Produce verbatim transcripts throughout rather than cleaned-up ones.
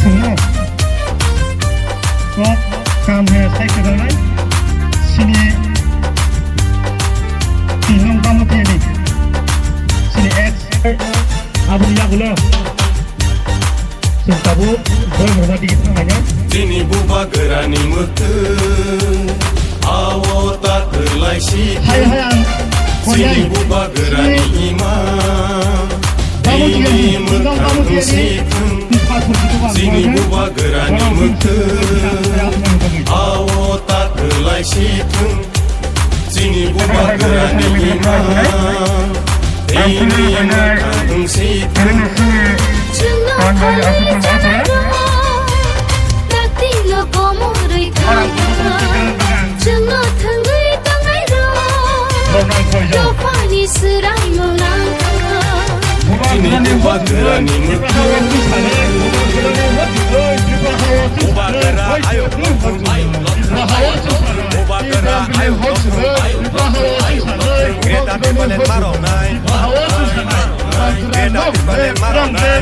Sini. Kok kam he sai ke dong nai. Sini. Tinong kamu tiani. Sini ex. Aboni yagulo. Chwng tabuk boi rwma digi thanglainai. Chini bubagrani mwkhwtwng, ao ta kwlai si thung. Hai, hai, ang chini koyai. Bubagrani ima, bini mwkhwtwng si thung. Chini bubagrani mwkhwtwng, ao ta kwlai si thung. Chini bubagrani ima, bini mwkhwtwng si thung. Chwngno thangwi chajak rok, dakti no komorwi thangwi rok, chwngno thangwi tongnai rok, dophani swraimung nangkha. Chini bubagrani mwkhwtwng, bubagra ayuk, bubagra ayuk, Greater Tipraland maroknai. Greater Tipraland maroknai.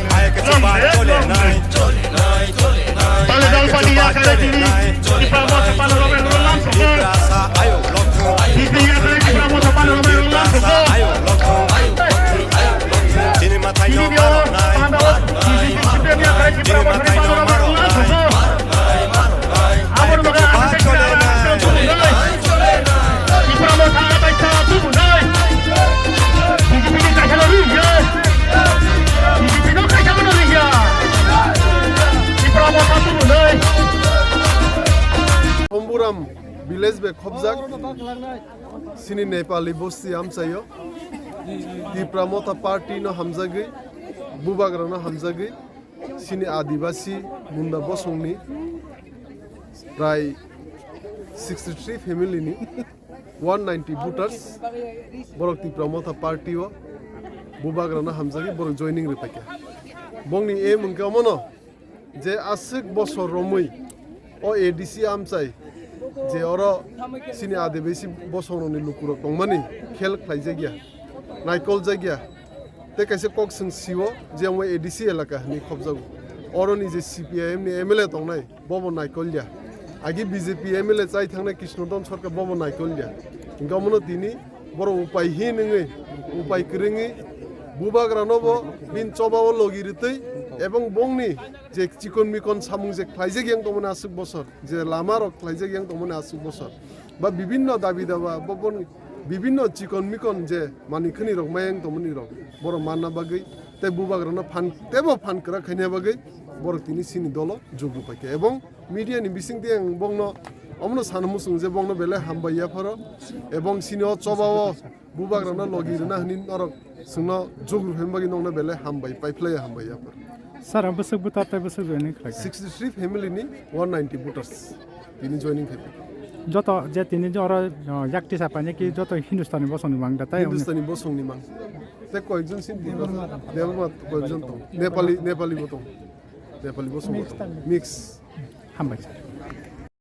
Hai khe chuba cholenai. Tale dal padi ya kare tini. Tiprasa ayuk lokthung. Tiprasa ayuk lokthung. Chini mathai no maroknai. Chini mathai no maroknai. Hai khe chuba cholenai. Tipra Motha kaisa tubunai. B J P ni kaisa no riya. B J P no kaisa no riya. Tipra Motha tubunai. Somburam village bai khobjak. Sini Nepali bosti amchaio. Tipra Motha party no hamjagwi, bubagra no hamjagwi. Sini Adibasi Munda bosongni prai sixty three family ni one ninety voters borok Tipra Motha party o bubagrano hamjagwi borok joining rwphaikha. Bongni aim hwnkhe omono je aswk bosor romwi o A D C amchai je oro sini Adibasi bosongrokni lukurok tongmani khel khlaijakya, naikoljak ya. Tei kaisa kok chwng sio je omo A D C elaka hinwi khobjago. Oroni je C P I M ni M L A tongnai, bobo naikolya. Agi B J P M L A chai thangnai Krishnodon Sarkar bobo naikolya. Hingke omono tini borok upai hin wngwi, upai kwrwngwi bubagranobo bini chobao logi rwtwi ebong bongni je chikon mikon samung je khlaijak yang tongmani aswk bosor, je lamarok khlaijak yang tongmani aswk bosor, ba bibinno dabi daba, bo boni bibinno chikon mikon je manwi khwnwi rok mayang tongmani rok borok manna bagwi tei bubagrano phan tebo phan kwrak khaina bagwi borok tini sini dolo jug rwpaikha. Ebong media ni bisingtwi ang bongno omono sana muchung je bongno belai hambai yapharo ebong sini o chobao bubagrano logi rwna hwnwi norok chwngno jug rwphaima bagwi nokno belai hambai paiphlaiya, hambai yaphar. Sir, ang bwswk bwtar tei bwswk joining khlaikha? Sixty three family ni one ninety voters tini joining khaikha. Joto je tini je oro, uh, yak tisa painai ki joto Hindustani bosongni mang da tei Hindustani bosongni mang. Tei koyekjon sin Debbarma koyekjon tong. Nepali, Nepali bo tong. Nepali bosong bo tong. Mix. Hambai sir.